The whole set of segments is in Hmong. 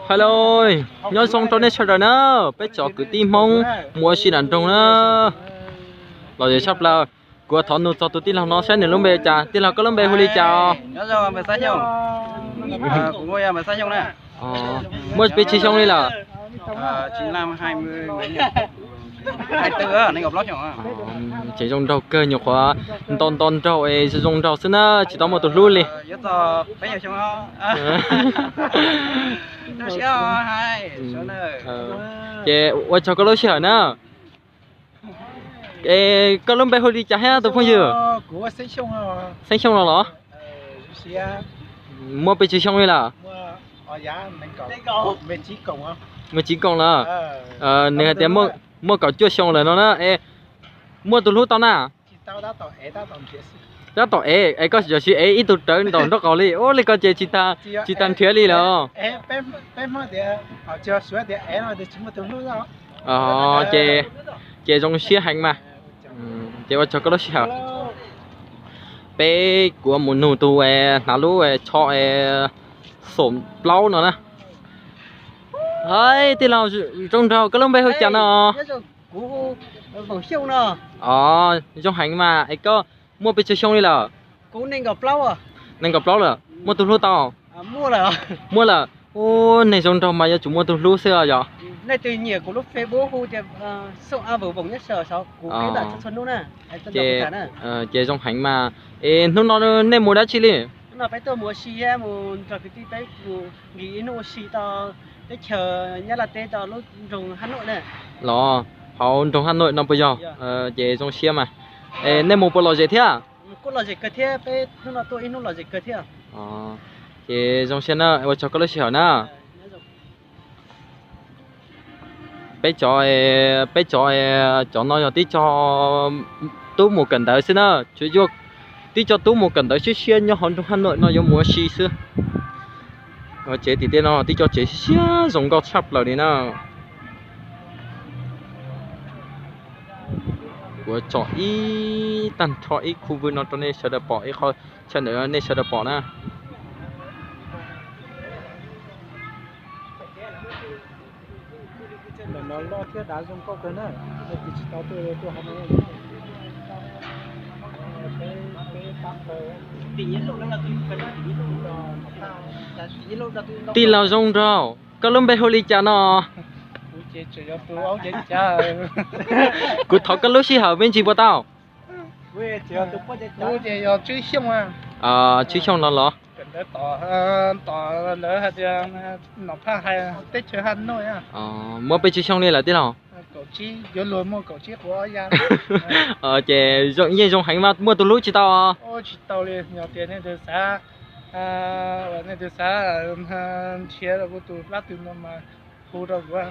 Hello, nyob zoo rau nej sawv daws na, peb cov kwv tij Hmoob mus ua si nram nroog na. Lom zem tshaj plaws, kuv thov nug txog tus tij laug no saib nws lub npe cas. Tij laug, koj lub npe hu li cas os? Muaj pes tsawg xyoo li lawm? Ces zoo nraug kawg, nyuam qhuav nto nto nraug es zoo nraug xwb na, tsis tau muaj tus hlub li. Ces ua tsaug koj lub sij hawm na. Es koj lub npe hu li cas thiab tus phooj ywg? Xeeb Xyooj no los? Muaj pes tsawg xyoo li lawm? Muaj tsis koom lawm. Nws hais tias muaj kaum cuaj xyoo lawm no na. Es muaj tus hlub tau na? Tab tom ev, es koj yuav siv ev ib tug rawv ntaus nraub qaum li, ua li ko ces tsis tas nrhiav li lawm. Ces zoo siab heev mas. Ces ua tsaug koj lub sij hawm. Peb kuv mus nug tus hnav lub tsho xom plaub no na. Hais tij laug, zoo nraug, koj lub npe hu cas no? Os, zoo heev mas. Es koj muaj pes tsawg xyoo li lawm? Nees nkaum plaub lawm. Muaj tus hlub tau? Muaj lawm. Ub, neeg zoo nraug mas yuav tsum muaj tus hlub xwb os yog. Ces zoo heev mas. Es hnub no nej mus dab tsi li? Los hauv nroog Haj Noim no puas yog? Ces zoo siab mas. Es nej mus puas lom zem thiab? Ces zoo siab na, ua tsaug koj lub sij hawm na. Peb cov, peb cov, cov no yog tib co tub mus kawm ntawv xwb na, tsuas yog tib co tub mus kawm ntawv siab siab nyob hauv nroog Haj Noim no yuav mus ua si xwb. Tsev tim tej no tib co tsev siab siab zoo nkauj tshaj plaws li na. Kuv tso ib tag nrho ib khu vwm no rau nej sawv daws pom, ib qho chaw ntawm no nej sawv daws pom na. Ntawm no loj thiab dav zoo nkauj kawg na, tsis tau tuaj tuaj hauv no. Tij laug zoo nraug, koj lub npe hu li cas no? Kuv thov koj lub sij hawm me ntsis puas tau? Tswb Xyooj no los? Muaj pes tsawg xyoo li lawm tij laug? Ces yeej zoo heev mas muaj tus hlub tsis tau? Tsis tau li, yog tias nej tus xav, nej tus xav nrhiav kuv tus plab tw no mas hu rau kuv,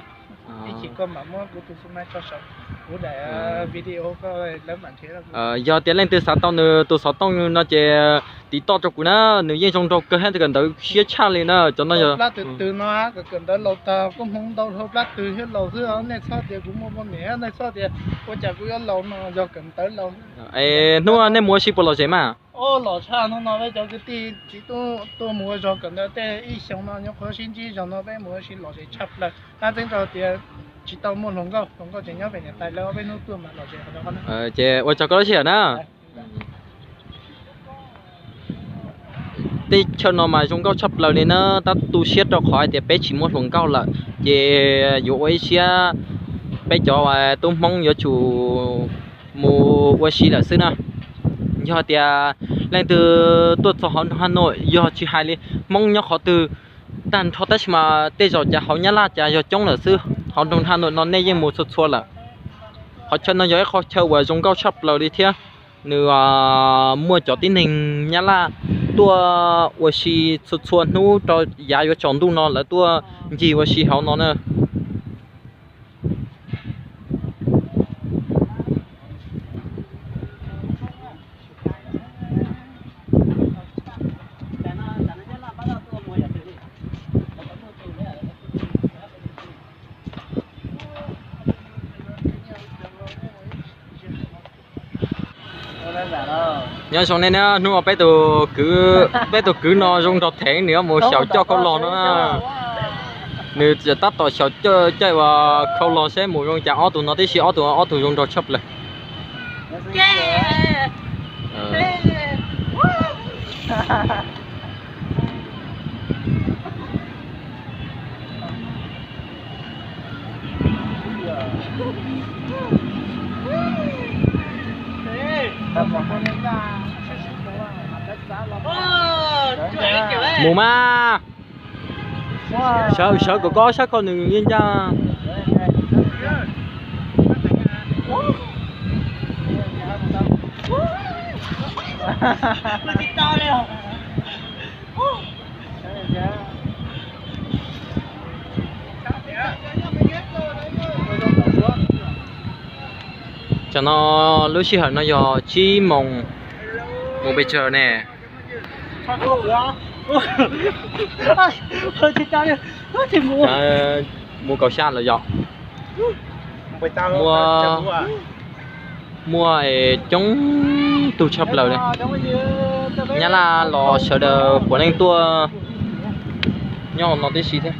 ib chim koj mam muab kuv tus xu maiv tso saum kuv daim video koj lawv mam nrhiav. Yog tias leej twg xav tau nws tus xov tooj no ces tiv toj rau kuv na, nws yeej zoo nraug kawg thiab kawm ntawv siab tshaj li na. Cov no yog plab tw tw no, kawm ntawv laus tag kuj hmoov ntau dhau plab tw thiab laus xwb, nej txhob tias kuv muaj poj niam, nej txhob tias ua cas kuv yuav laus no, yog kawm ntawv laus. Es hnub nej mus ua si puas lom zem mas? Lom tshaj, hnub no peb cov kwv tij txiv tub tuaj mus ua zog kawm ntawv tej ib xyoos no nyuam qhuav sib ntsib zaum no peb mus ua si lom zem tshaj plaws. Qab tseeb rau tias tsis tau muaj hluas nkauj, hluas nkauj tseem nyob pem niam tais lawv, ob peb hnub tuaj mam lom zem qhov no. Ces ua tsaug koj lub sij hawm na. Teb chaws no mas zoo nkauj tshaj plaws li na, tab tu siab rau qhov hais tias peb tsis muaj hluas nkauj lawm, ces yuav ua ib siab peb cov tub Hmoob yuav tsum mus ua si lawm xwb na. Yog tias leej twg tuaj txog hauv nroog Haj Noim, yog tsis hais li Hmoob nyob qhov twg tag nrho, tab sis mas tej zaum cas hauv Nyab Laj cas yog coob lawm xwb, hauv nroog Haj Noim no nej yeej mus txhua txhua lawm. Qhov chaw no yog ib qho chaw uas zoo nkauj tshaj plaws li thiab. Nws muaj cov tib neeg Nyab Laj tuaj ua si txhua txhua hnub rau yav yuav tsaus ntuj no lawv tuaj ncig ua si hauv no na. Nyob zoo nej na, hnub no peb tus kwv, peb tus kwv no zoo nraug theev, nws yuav mus xyaum coj khau los no na. Nws tab tom xyaum coj, coj uas khau los seb mus zoo cas, ob tug no tib si, ob tug, ob tug zoo nraug tshaj plaws. Mus mas. Sawv, sawv kom koj sab khau nws yeej ncaj. Tam no lub sij hawm no yog tsib moos mus pes tsawg ne? Mus kaum xya lawm yom. Muaj, muaj coob tug tshaj plaws li. Nyab Laj los sawv daws puav leej tuaj nyob no tib si thiab.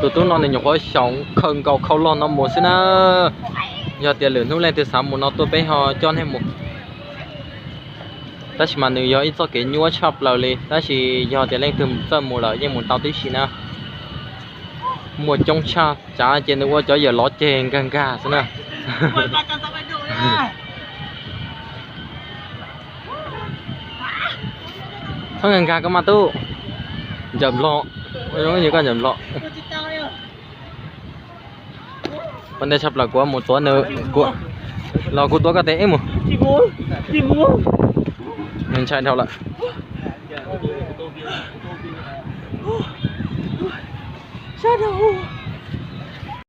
Tus tub no nws nyuam qhuav xyaum khaws nkaus khau loj no mus xwb na. Yog tias lwm hnub leej twg xav mus no tuaj peb ho coj nej mus. Tab sis mas nws yog ib txoj kev nyuaj tshaj plaws li, tab sis yog tias leej twg txawj mus lawm yeej mus tau tib si na. Muaj coob tshaj, tsav ces nws ua cov yawm lov ceg nkag nkag xwb na. Txhob nkag nkag koj mas tub. Ntsawm nplog, zoo li koj ntsawm nplog. Ua ntej tshaj plaws kuv mus tuav nws, los kuv tuav koj tes ib mus. Nws ntshai dhau lawm.